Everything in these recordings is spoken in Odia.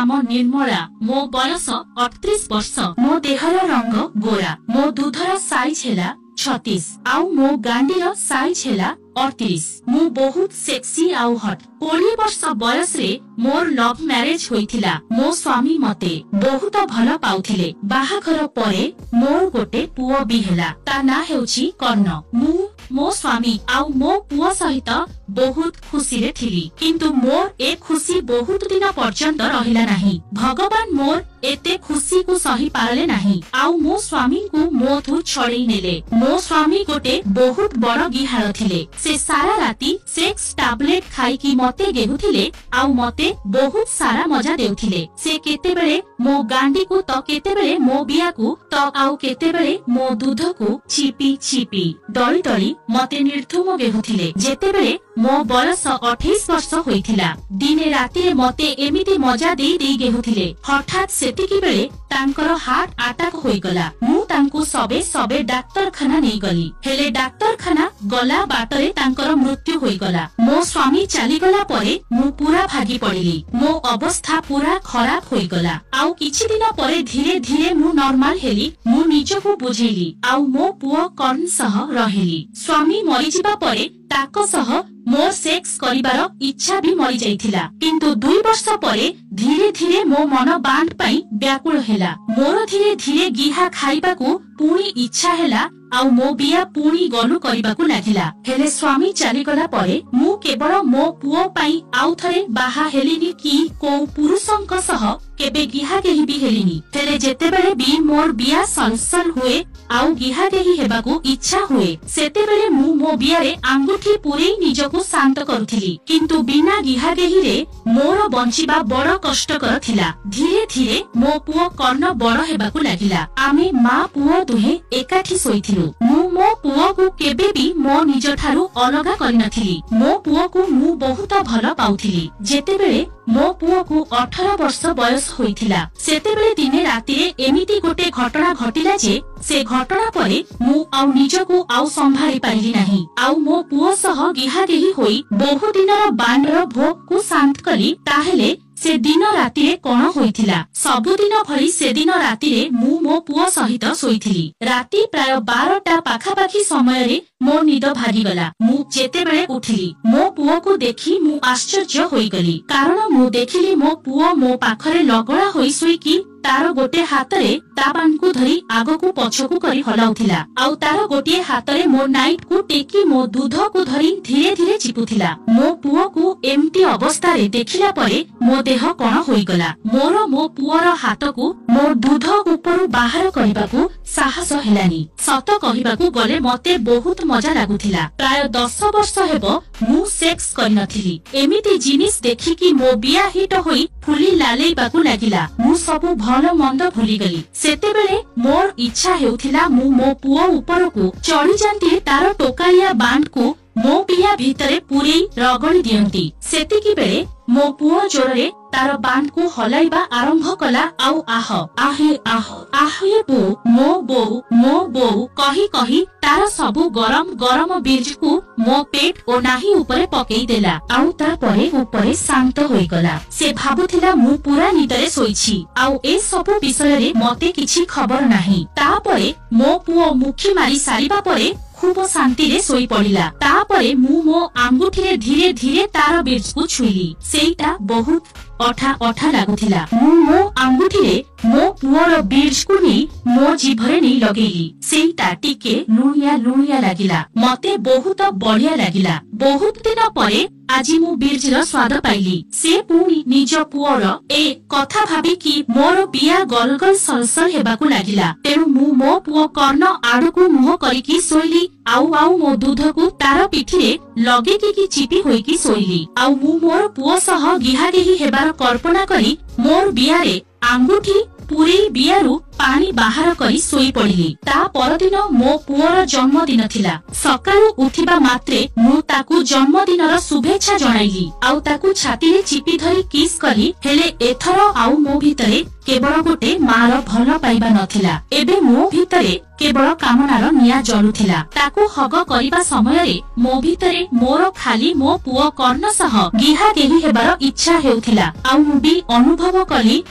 ନାମ ନିର୍ମଳା। ମୋ ବୟସ 38 ବର୍ଷ। ମୋ ଦେହର ରଙ୍ଗ ଗୋରା। ମୋ ଦୁଧର ସାଇଜ ହେଲା 36 ଆଉ ମୋ ଗାଣ୍ଡିର ସାଇଜ ହେଲା 38। ମୁଁ ବହୁତ ସେକ୍ସି ଆଉ ହଟ୍। 20 ବର୍ଷ ବୟସରେ ମୋର ଲଭ୍ ମ୍ୟାରେଜ ହୋଇଥିଲା। ମୋ ସ୍ୱାମୀ ମତେ ବହୁତ ଭଲ ପାଉଥିଲେ। ବାହାଘର ପରେ ମୋର ଗୋଟେ ପୁଅ ବି ହେଲା, ତା ନାଁ ହେଉଛି କର୍ଣ୍ଣ। ମୁଁ ମୋ ସ୍ୱାମୀ ଆଉ ମୋ ପୁଅ ସହିତ ବହୁତ ଖୁସିରେ ଥିଲି, କିନ୍ତୁ ମୋର ଏ ଖୁସି ବହୁତ ଦିନ ପର୍ଯ୍ୟନ୍ତ ରହିଲା ନାହିଁ। ଭଗବାନ ମୋର ଏତେ ଖୁସିକୁ ସହି ପାରିଲେ ନାହିଁ ଆଉ ମୋ ସ୍ୱାମୀଙ୍କୁ ମୋଠୁ ଛଡେଇ ନେଲେ। ମୋ ସ୍ୱାମୀ ଗୋଟେ ବହୁତ ବଡ ଗିହାଳ ଥିଲେ। ସେ ସାରା ରାତି ସେକ୍ସ ଟାବଲେଟ ଖାଇକି ମତେ ଗେହୁଥିଲେ ଆଉ ମତେ ବହୁତ ସାରା ମଜା ଦେଉଥିଲେ। ସେ କେତେବେଳେ ମୋ ଗାଣ୍ଡିକୁ ତ କେତେବେଳେ ମୋ ବିଆକୁ ତ ଆଉ କେତେବେଳେ ମୋ ଦୁଧକୁ ଚିପି ଚିପି ଦଳି ଦଳି ମତେ ନିର୍ଦ୍ଧୁମ ଗେହୁଥିଲେ। ଯେତେବେଳେ ମୋ ବୟସ 28 ବର୍ଷ ହୋଇଥିଲା, ଦିନେ ରାତିରେ ମତେ ଏମିତି ମଜା ଦେଇ ଦେଇ ଗେହୁଥିଲେ, ହଠାତ୍ ସେତିକି ବେଳେ ତାଙ୍କର ହାର୍ଟ ଆଟାକ ହୋଇଗଲା। ମୁଁ ତାଙ୍କୁ ସବେ ସବେ ଡାକ୍ତରଖାନା ନେଇଗଲି, ହେଲେ ଡାକ୍ତରଖାନା ଗଲା ବାଟରେ ତାଙ୍କର ମୃତ୍ୟୁ ହୋଇଗଲା। ମୋ ସ୍ୱାମୀ ଚାଲିଗଲା ପରେ ମୁଁ ପୁରା ଭାଗି ପଡିଲି। ମୋ ଅବସ୍ଥା ପୁରା ଖରାପ ହୋଇଗଲା। ଆଉ କିଛି ଦିନ ପରେ ଧୀରେ ଧୀରେ ମୁଁ ନର୍ମାଲ ହେଲି। ମୁଁ ନିଜକୁ ବୁଝେଇଲି ଆଉ ମୋ ପୁଅ କର୍ଣ୍ଣ ସହ ରହିଲି। ସ୍ୱାମୀ ମରିଯିବା ପରେ ତାଙ୍କ ସହ ମୋର ସେକ୍ସ କରିବାର ଇଚ୍ଛା ବି ମରିଯାଇଥିଲା, କିନ୍ତୁ 2 ବର୍ଷ ପରେ ଧୀରେ ଧୀରେ ମୋ ମନ ବାଣ୍ଡ ପାଇଁ ବ୍ୟାକୁଳ ହେଲା। ମୋର ଧୀରେ ଧୀରେ ଗିହା ଖାଇବାକୁ ପୁଣି ଇଚ୍ଛା ହେଲା ଆଉ ମୋ ବିଆ ପୁଣି ଗଲୁ କରିବାକୁ ଲାଗିଲା। ହେଲେ ସ୍ୱାମୀ ଚାଲିଗଲା ପରେ ମୁଁ କେବଳ ମୋ ପୁଅ ପାଇଁ ଆଉ ଥରେ ବାହା ହେଲିନି କି କୋଉ ପୁରୁଷଙ୍କ ସହ କେବେ ଗିହାଗେହି ବି ହେଲିନି। ହେଲେ ଯେତେବେଳେ ବି ମୋର ବିଆ ସଲସଲ ହୁଏ ଆଉ ଗିହାଗେହି ହେବାକୁ ଇଚ୍ଛା ହୁଏ, ସେତେବେଳେ ମୁଁ ମୋ ବିଆରେ ଆଙ୍ଗୁଠି ପୂରେଇ ନିଜକୁ ଶାନ୍ତ କରୁଥିଲି। କିନ୍ତୁ ବିନା ଗିହାଗେହିରେ ମୋର ବଞ୍ଚିବା ବଡ କଷ୍ଟକର ଥିଲା। ଧୀରେ ଧୀରେ ମୋ ପୁଅ କର୍ଣ୍ଣ ବଡ ହେବାକୁ ଲାଗିଲା। ଆମେ ମା ପୁଅ ଦୁହେଁ ଏକାଠି ଶୋଇଥିଲୁ। ମୁଁ ମୋ ପୁଅକୁ କେବେ ବି ମୋ ନିଜ ଠାରୁ ଅଲଗା କରିନଥିଲି। ମୋ ପୁଅକୁ ମୁଁ ବହୁତ ଭଲ ପାଉଥିଲି। ଯେତେବେଳେ ମୋ ପୁଅକୁ 18 ବର୍ଷ ବୟସ ହୋଇଥିଲା, ସେତେବେଳେ ଦିନେ ରାତିରେ ଏମିତି ଗୋଟେ ଘଟଣା ଘଟିଲା ଯେ ସେ ଘଟଣା ପରେ ମୁଁ ଆଉ ନିଜକୁ ଆଉ ସମ୍ଭାଳି ପାରିଲି ନାହିଁ ଆଉ ମୋ ପୁଅ ସହ ଗିହାଗେହି ହୋଇ ବହୁ ଦିନର ବାଣ୍ଡର ଭୋକକୁ ଶାନ୍ତ କଲି। ତାହେଲେ ସେ ଦିନ ରାତିରେ କଣ ହୋଇଥିଲା? ସବୁଦିନ ଭଳି ସେଦିନ ରାତିରେ ମୁଁ ମୋ ପୁଅ ସହିତ ଶୋଇଥିଲି। ରାତି ପ୍ରାୟ 12ଟା ପାଖାପାଖି ସମୟରେ ମୋ ନିଦ ଭାଙ୍ଗିଗଲା। ମୁଁ ଯେତେବେଳେ ଉଠିଲି, ମୋ ପୁଅକୁ ଦେଖି ମୁଁ ଆଶ୍ଚର୍ଯ୍ୟ ହୋଇଗଲି, କାରଣ ମୁଁ ଦେଖିଲି ମୋ ପୁଅ ମୋ ପାଖରେ ଲଗଳା ହୋଇ ଶୋଇକି ତାର ଗୋଟେ ହାତରେ ତା ବାଣ୍ଡକୁ ଧରି ଆଗକୁ ପଛକୁ କରି ହଲାଉଥିଲା ଆଉ ତାର ଗୋଟିଏ ହାତରେ ମୋ ନାଇଟକୁ ଟେକି ମୋ ଦୁଧକୁ ଧରି ଧୀରେ ଧୀରେ ଚିପୁଥିଲା। ମୋ ପୁଅକୁ ଏମିତି ଅବସ୍ଥାରେ ଦେଖିଲା ପରେ ମୋ ଦେହ କଣ ହୋଇଗଲା। ମୋର ମୋ ପୁଅର ହାତକୁ ମୋ ଦୁଧ ଉପରୁ ବାହାର କରିବାକୁ ସାହସ ହେଲାନି। ସତ କହିବାକୁ ଗଲେ ମତେ ବହୁତ ମଜା ଲାଗୁଥିଲା। ପ୍ରାୟ 10 ବର୍ଷ ହେବ ମୁଁ ସେକ୍ସ କରିନଥିଲି। ଏମିତି ଜିନିଷ ଦେଖିକି ମୋ ବିଆ ହିଟ ହୋଇ ଫୁଲି ଲାଲେଇବାକୁ ଲାଗିଲା। ମୁଁ ସବୁ ଭଲ ମନ୍ଦ ଭୁଲିଗଲି। ସେତେବେଳେ ମୋର ଇଚ୍ଛା ହେଉଥିଲା ମୁଁ ମୋ ପୁଅ ଉପରକୁ ଚଢିଯାନ୍ତି, ତାର ଟୋକାଳିଆ ବାଣ୍ଡକୁ ମୋ ବିଆ ଭିତରେ ପୂରେଇ ରଗଡି ଦିଅନ୍ତି। ସେତିକି ବେଳେ ମୋ ପୁଅ ଜୋରରେ ତାର ବାଣ୍ଡକୁ ହଲାଇବା ଆରମ୍ଭ କଲା ଆଉ ଆହ ଆହେ ଆହ ଆହେ ବୋଉ ମୋ ବୋଉ ମୋ ବୋଉ କହି କହି ତାର ସବୁ ଗରମ ଗରମ ବିର୍ଜକୁ ମୋ ପେଟ ଓ ନାହି ଉପରେ ପକେଇ ଦେଲା ଆଉ ତାପରେ ଉପରେ ଶାନ୍ତ ହୋଇଗଲା। ସେ ଭାବୁଥିଲା ମୁଁ ପୁରା ନିଦରେ ଶୋଇଛି ଆଉ ଏ ସବୁ ବିଷୟରେ ମତେ କିଛି ଖବର ନାହିଁ। ତାପରେ ମୋ ପୁଅ ମୁଖୀ ମାରି ସାରିବା ପରେ ଖୁବ ଶାନ୍ତିରେ ଶୋଇପଡିଲା। ତାପରେ ମୁଁ ମୋ ଆଙ୍ଗୁଠିରେ ଧୀରେ ଧୀରେ ତାର ବିର୍ଜକୁ ଛୁଇଁଲି। ସେଇଟା ବହୁତ ଅଠା ଅଠା ଲାଗୁଥିଲା। ମୁଁ ମୋ ଆଙ୍ଗୁଠିରେ ମୋ ପୁଅର ବିର୍ଜକୁ ନେଇ ମୋ ଜିଭରେ ନେଇ ଲଗେଇଲି। ସେଇଟା ଟିକେ ଲୁଣିଆ ଲୁଣିଆ ଲାଗିଲା। ମତେ ବହୁତ ବଢିଆ ଲାଗିଲା। ବହୁତ ଦିନ ପରେ ଆଜି ମୁଁ ବିର୍ଜର ସ୍ୱାଦ ପାଇଲି। ସେ ପୁଣି ନିଜ ପୁଅର ଏ କଥା ଭାବିକି ମୋର ବିଆ ଗଲଗଲ ସଲସଲ ହେବାକୁ ଲାଗିଲା। ତେଣୁ ମୁଁ ମୋ ପୁଅ କର୍ଣ୍ଣ ଆଡକୁ ମୁହଁ କରିକି ଶୋଇଲି ଆଉ ମୋ ଦୁଧକୁ ତାର ପିଠିରେ ଲଗେଇକି ଚିପି ହୋଇକି ଶୋଇଲି। ଆଉ ମୁଁ ମୋର ପୁଅ ସହ ଗିହାଗେହି ହେବାର କଳ୍ପନା କରି ମୋର ବିଆରେ ଆଙ୍ଗୁଠି ପୂରେଇ ବିଆରୁ ପାଣି ବାହାର କରି ଶୋଇପଡ଼ିଲି। ତା ପରଦିନ ମୋ ପୁଅର ଜନ୍ମଦିନ ଥିଲା। ସକାଳୁ ଉଠିବା ମାତ୍ରେ ମୁଁ ତାକୁ ଜନ୍ମଦିନର ଶୁଭେଚ୍ଛା ଜଣାଇଲି ଆଉ ତାକୁ ଛାତିରେ ଚିପି ଧରି କିସ୍ କଲି। ହେଲେ ଏଥର ଆଉ ମୋ ଭିତରେ କେବଳ ଗୋଟେ ମାର ଭଲ ପାଇବା ନଥିଲା, ଏବେ ମୋ ଭିତରେ କେବଳ କାମନାର ନିଆଁ ଜଳୁଥିଲା। ତାକୁ ହଗ କରିବା ସମୟରେ ମୋ ଭିତରେ ମୋର ଖାଲି ମୋ ପୁଅ କର୍ଣ୍ଣ ସହ ଗିହା ଗେହି ହେବାର ଇଚ୍ଛା ହେଉଥିଲା। ଆଉ ମୁଁ ବି ଅନୁଭବ କଲି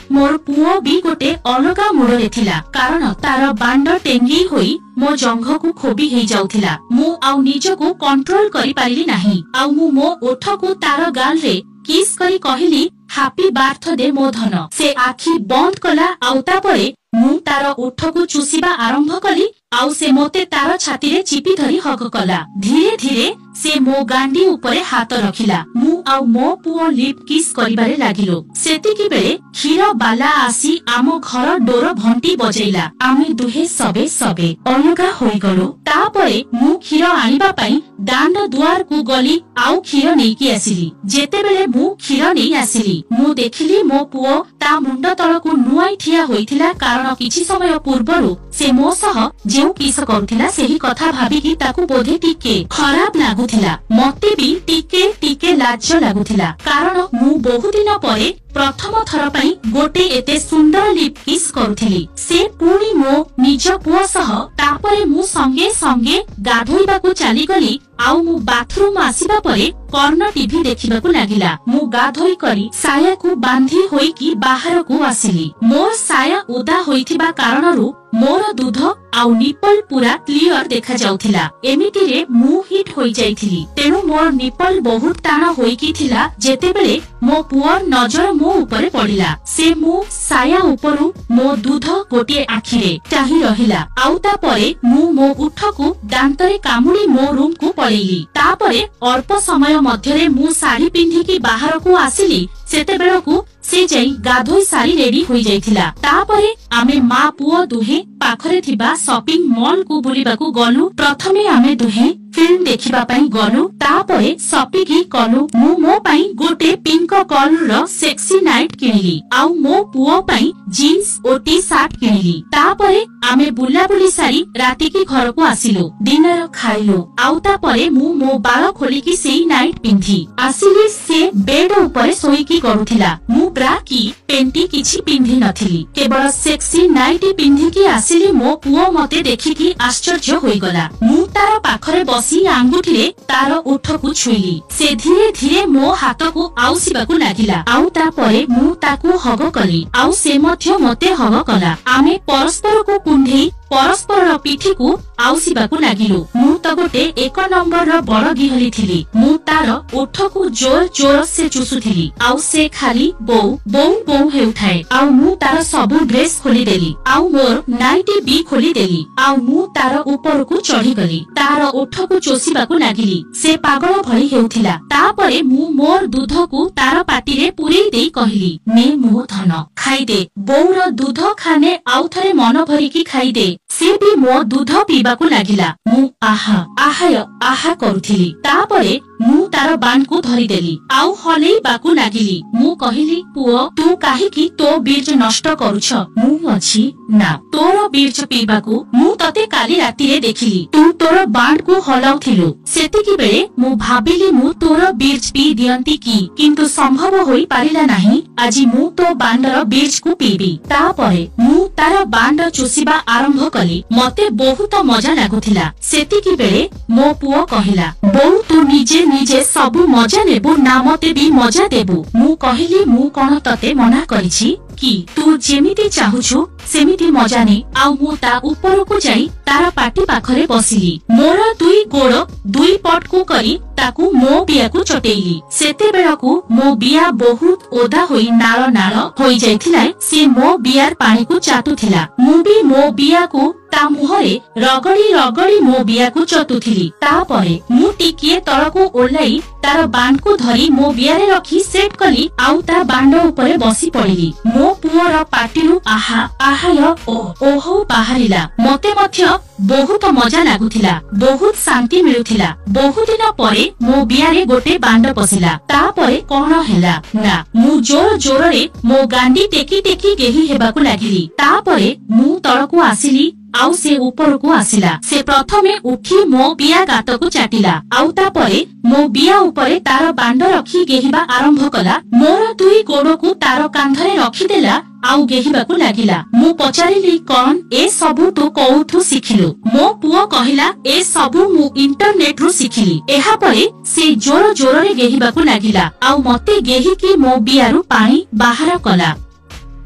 ମୋର ପୁଅ ବି ଗୋଟେ ଅଲଗା ମୋଡରେ ଥିଲା, କାରଣ ତାର ବାଣ୍ଡ ଟେଙ୍ଗେଇ ହୋଇ ମୋ ଜଙ୍ଘକୁ ଖୋବି ହେଇଯାଉଥିଲା। ମୁଁ ଆଉ ନିଜକୁ କଣ୍ଟ୍ରୋଲ କରିପାରିଲି ନାହିଁ ଆଉ ମୁଁ ମୋ ଓଠକୁ ତାର ଗାଲରେ କିସ୍ କରି କହିଲି, ହାପି ବାର୍ଥଡେ ମୋ ଧନ। ସେ ଆଖି ବନ୍ଦ କଲା ଆଉ ତାପରେ ମୁଁ ତାର ଓଠକୁ ଚୁଷିବା ଆରମ୍ଭ କଲି ଆଉ ସେ ମୋତେ ତାର ଛାତିରେ ଚିପି ଧରି ହଗ କଲା। ଧୀରେ ଧୀରେ ସେ ମୋ ଗାଣ୍ଡି ଉପରେ ହାତ ରଖିଲା। ମୁଁ ଆଉ ମୋ ପୁଅ ଲିପ୍ କିସ୍ କରିବାରେ ଲାଗିଲୁ। ସେତିକି ବେଳେ କ୍ଷୀର ବାଲା ଆସି ଆମ ଘର ଡୋର ଘଣ୍ଟି ବଜେଇଲା। ଆମେ ଦୁହେଁ ସବେ ସବେ ଅଲଗା ହୋଇଗଲୁ। ତାପରେ ମୁଁ କ୍ଷୀର ଆଣିବା ପାଇଁ ଦାଣ୍ଡ ଦୁଆରକୁ ଗଲି ଆଉ କ୍ଷୀର ନେଇକି ଆସିଲି। ଯେତେବେଳେ ମୁଁ କ୍ଷୀର ନେଇ ଆସିଲି, ମୁଁ ଦେଖିଲି ମୋ ପୁଅ ତା ମୁଣ୍ଡ ତଳକୁ ନୁଆଇ ଠିଆ ହୋଇଥିଲା, କାରଣ କିଛି ସମୟ ପୂର୍ବରୁ ସେ ମୋ ସହ ଯେଉଁ କିସ କରୁଥିଲା ସେହି କଥା ଭାବିକି ତାକୁ ବୋଧେ ଟିକେ ଖରାପ ଲାଗୁଥିଲା। ମତେ ବି ଟିକେ ଟିକେ ଲାଜ ଲାଗୁଥିଲା, କାରଣ ମୁଁ ବହୁ ଦିନ ପରେ ପ୍ରଥମ ଥର ପାଇଁ ଗୋଟେ ଏତେ ସୁନ୍ଦର ଲିପ୍ କିସ୍ କରୁଥିଲି, ସେ ପୁଣି ମୋ ନିଜ ପୁଅ ସହ। ତାପରେ ମୁଁ ସଙ୍ଗେ ସଙ୍ଗେ ଗାଧୋଇବାକୁ ଚାଲିଗଲି ଆଉ ମୁଁ ବାଥରୁମ ଆସିବା ପରେ କର୍ଣ୍ଣ ଟିଭି ଦେଖିବାକୁ ଲାଗିଲା। ମୁଁ ଗାଧୋଇ କରି ସାୟାକୁ ବାନ୍ଧି ହୋଇକି ବାହାରକୁ ଆସିଲି। ମୋର ସାୟା ଓଦା ହୋଇଥିବା କାରଣରୁ ମୋର ଦୁଧ ଆଉ ନିପଲ ପୁରା କ୍ଲିଅର ଦେଖାଯାଉଥିଲା। ଏମିତିରେ ମୁଁ ହିଟ୍ ହୋଇଯାଇଥିଲି, ତେଣୁ ମୋର ନିପଲ ବହୁତ ଟାଣ ହୋଇକି ଥିଲା। ଯେତେବେଳେ ମୋ ପୁଅର ନଜର ମୋ ଉପରେ ପଡିଲା, ସେ ମୋ ସାୟା ଉପରୁ ମୋ ଦୁଧ ଗୋଟିଏ ଆଖିରେ ଚାହିଁ ରହିଲା ଆଉ ତାପରେ ମୁଁ ମୋ ଓଠକୁ ଦାନ୍ତରେ କାମୁଡି ମୋ ରୁମକୁ ପଳେଇଲି। ତାପରେ ଅଳ୍ପ ସମୟ ମଧ୍ୟରେ ମୁଁ ଶାଢୀ ପିନ୍ଧିକି ବାହାରକୁ ଆସିଲି, ସେତେବେଳକୁ ସେ ଯାଇ ଗାଧୋଇ ସାରି ରେଡି ହୋଇଯାଇଥିଲା। ତାପରେ ଆମେ ମା ପୁଅ ଦୁହେଁ ପାଖରେ ଥିବା ସପିଂ ମଲ୍ କୁ ବୁଲିବାକୁ ଗଲୁ। ପ୍ରଥମେ ଆମେ ଦୁହେଁ ଫିଲ୍ମ ଦେଖିବା ପାଇଁ ଗଲୁ, ତାପରେ ସପିଂ କଲୁ। ମୁଁ ମୋ ପାଇଁ ଗୋଟେ ପିଙ୍କ କଲର ସେକ୍ସି ନାଇଟ୍ କିଣିଲି ଆଉ ମୋ ପୁଅ ପାଇଁ ଜିନ୍ସ ଓ ଟି ସାର୍ଟ କିଣିଲି। ତାପରେ ଆମେ ବୁଲାବୁଲି ସାରି ରାତିକି ଘରକୁ ଆସିଲୁ, ଡିନର ଖାଇଲୁ ଆଉ ତାପରେ ମୁଁ ମୋ ବାଳ ଖୋଲିକି ସେଇ ନାଇଟ୍ ପିନ୍ଧି ଆସିଲି। ସେ ବେଡ ଉପରେ ଶୋଇକି ଗଡୁଥିଲା। ମୁଁ ବ୍ରା କି ପେଣ୍ଟି କିଛି ପିନ୍ଧି ନଥିଲି, କେବଳ ସେକ୍ସି ନାଇଟି ପିନ୍ଧିକି ଆସିଲି। ମୋ ପୁଅ ମତେ ଦେଖିକି ଆଶ୍ଚର୍ଯ୍ୟ ହୋଇଗଲା। ମୁଁ ତାର ପାଖରେ ବସି ଆଙ୍ଗୁଠିରେ ତାର ଓଠକୁ ଛୁଇଁଲି। ସେ ଧୀରେ ଧୀରେ ମୋ ହାତକୁ ଆଉସିବାକୁ ଲାଗିଲା ଆଉ ତାପରେ ମୁଁ ତାକୁ ହଗ କଲି ଆଉ ସେ ମଧ୍ୟ ମତେ ହଗ କଲା। ଆମେ ପରସ୍ପରକୁ କୁଣ୍ଢେଇ ପରସ୍ପରର ପିଠିକୁ ଆଉସିବାକୁ ଲାଗିଲୁ। ମୁଁ ତ ଗୋଟେ ଏକ ନମ୍ବରର ବଡ ଗିହଲି ଥିଲି। ମୁଁ ତାର ଓଠକୁ ଜୋର ଜୋର ସେ ଚୁଷୁଥିଲି ଆଉ ସେ ଖାଲି ବୋଉ ବୋଉ ବୋଉ ହେଉଥାଏ। ଆଉ ମୁଁ ତାର ସବୁ ଡ୍ରେସ ଖୋଲିଦେଲି ଆଉ ମୋର ନାଇଟି ବି ଖୋଲିଦେଲି ଆଉ ମୁଁ ତାର ଉପରକୁ ଚଢିଗଲି, ତାର ଓଠକୁ ଚୋଷିବାକୁ ଲାଗିଲି। ସେ ପାଗଳ ଭଳି ହେଉଥିଲା। ତାପରେ ମୁଁ ମୋର ଦୁଧକୁ ତାର ପାଟିରେ ପୁରେଇ ଦେଇ କହିଲି, ନେ ମୋ ଧନ, ଖାଇଦେ, ବୋଉର ଦୁଧ ଖାନେ ଆଉ ଥରେ ମନ ଭରିକି ଖାଇଦେ। ସେ ବି ମୋ ଦୁଧ ପିଇବାକୁ ଲାଗିଲା। ମୁଁ ଆହା ଆହାୟ ଆହା କରୁଥିଲି। ତାପରେ ମୁଁ ତାର ବାଣ୍ଡକୁ ଧରିଦେଲି ଆଉ ହଲେଇବାକୁ ଲାଗିଲି। ମୁଁ କହିଲି, ପୁଅ, ତୁ କାହିଁକି ତୋ ବୀର୍ଜ ନଷ୍ଟ କରୁଛ? ମୁଁ ଅଛି ନା ତୋର ବୀର୍ଜ ପିଇବାକୁ? ମୁଁ ତତେ କାଲି ରାତିରେ ଦେଖିଲି, ତୁ ତୋର ବାଣ୍ଡକୁ ହଲାଉଥିଲୁ। ସେତିକି ବେଳେ ମୁଁ ଭାବିଲି ମୁଁ ତୋର ବୀର୍ଜ ପିଇ ଦିଅନ୍ତି କି, କିନ୍ତୁ ସମ୍ଭବ ହୋଇପାରିଲା ନାହିଁ। ଆଜି ମୁଁ ତୋ ବାଣ୍ଡର ବୀର୍ଜକୁ ପିଇବି। ତାପରେ ମୁଁ ତାର ବାଣ୍ଡ ଚୁଷିବା ଆରମ୍ଭ କଲି। ମତେ ବହୁତ ମଜା ଲାଗୁଥିଲା। ସେତିକି ବେଳେ ମୋ ପୁଅ କହିଲା, ବୋଉ, ତୁ ନିଜେ ନିଜେ ସବୁ ମଜା ନେବୁ ନା ମତେ ବି ମଜା ଦେବୁ? ମୁଁ କହିଲି, ମୁଁ କଣ ତତେ ମନା କରିଛି କି? ତୁ ଯେମିତି ଚାହୁଁଛୁ ସେମିତି ମଜା ନେ। ଆଉ ମୁଁ ତା ଉପରକୁ ଯାଇ ତାର ପାଟି ପାଖରେ ବସିଲି। ମୋର ଦୁଇ ଗୋଡ ଦୁଇ ପଟକୁ କରି ତାକୁ ମୋ ବିଆକୁ ଚଟେଇଲି। ସେତେବେଳକୁ ମୋ ବିଆ ବହୁତ ଓଦା ହୋଇ ନାଳ ନାଳ ହୋଇଯାଇଥିଲା। ସେ ମୋ ବିଆର ପାଣିକୁ ଚାଟୁଥିଲା। ମୁଁ ବି ମୋ ବିଆକୁ ତା ମୁହଁରେ ରଗଡି ରଗଡି ମୋ ବିଆକୁ ଚଟୁଥିଲି। ତାପରେ ମୁଁ ଟିକିଏ ତଳକୁ ଓହ୍ଲାଇ ତାର ବାଣ୍ଡକୁ ଧରି ମୋ ବିଆରେ ରଖି ସେଟ୍ କଲି ଆଉ ତା ବାଣ୍ଡ ଉପରେ ବସି ପଡିଲି। ମୋ ପୁଅର ପାଟିରୁ ଆହା ଆହାୟ ଓ ଓହୋ ବାହାରିଲା। ମତେ ମଧ୍ୟ ବହୁତ ମଜା ଲାଗୁଥିଲା, ବହୁତ ଶାନ୍ତି ମିଳୁଥିଲା। ବହୁ ଦିନ ପରେ ମୋ ବିଆରେ ଗୋଟେ ବାଣ୍ଡ ପଶିଲା। ତାପରେ କଣ ହେଲା ନା, ମୁଁ ଜୋର ଜୋରରେ ମୋ ଗାଣ୍ଡି ଟେକି ଟେକି ଗେହି ହେବାକୁ ଲାଗିଲି। ତାପରେ ମୁଁ ତଳକୁ ଆସିଲି ଆଉ ସେ ଉପରକୁ ଆସିଲା। ସେ ପ୍ରଥମେ ଉଠି ମୋ ବିଆ ଗାତକୁ ଚାଟିଲା ଆଉ ତାପରେ ମୋ ବିଆ ଉପରେ ତାର ବାଣ୍ଡ ରଖି ଗେହିବା ଆରମ୍ଭ କଲା। ମୋର ଦୁଇ ଗୋଡକୁ ତାର କାନ୍ଧରେ ରଖିଦେଲା ଆଉ ଗେହିବାକୁ ଲାଗିଲା। ମୁଁ ପଚାରିଲି, କଣ ଏ ସବୁ ତୁ କୋଉଠୁ ଶିଖିଲୁ? ମୋ ପୁଅ କହିଲା, ଏ ସବୁ ମୁଁ ଇଣ୍ଟରନେଟରୁ ଶିଖିଲି। ଏହାପରେ ସେ ଜୋର ଜୋରରେ ଗେହିବାକୁ ଲାଗିଲା ଆଉ ମତେ ଗେହିକି ମୋ ବିଆରୁ ପାଣି ବାହାର କଲା।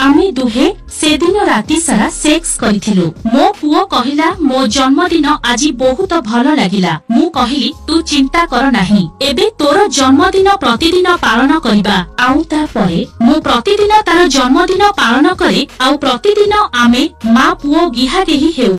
ଆମେ ଦୁହେଁ ସେଦିନ ରାତି ସାରା ସେକ୍ସ କରିଥିଲୁ। ମୋ ପୁଅ କହିଲା, ମୋ ଜନ୍ମଦିନ ଆଜି ବହୁତ ଭଲ ଲାଗିଲା। ମୁଁ କହିଲି, ତୁ ଚିନ୍ତା କର ନାହିଁ, ଏବେ ତୋର ଜନ୍ମଦିନ ପ୍ରତିଦିନ ପାଳନ କରିବା। ଆଉ ତାପରେ ମୁଁ ପ୍ରତିଦିନ ତାର ଜନ୍ମଦିନ ପାଳନ କରେ ଆଉ ପ୍ରତିଦିନ ଆମେ ମା ପୁଅ ଗିହା ଗେହି ହେଉ।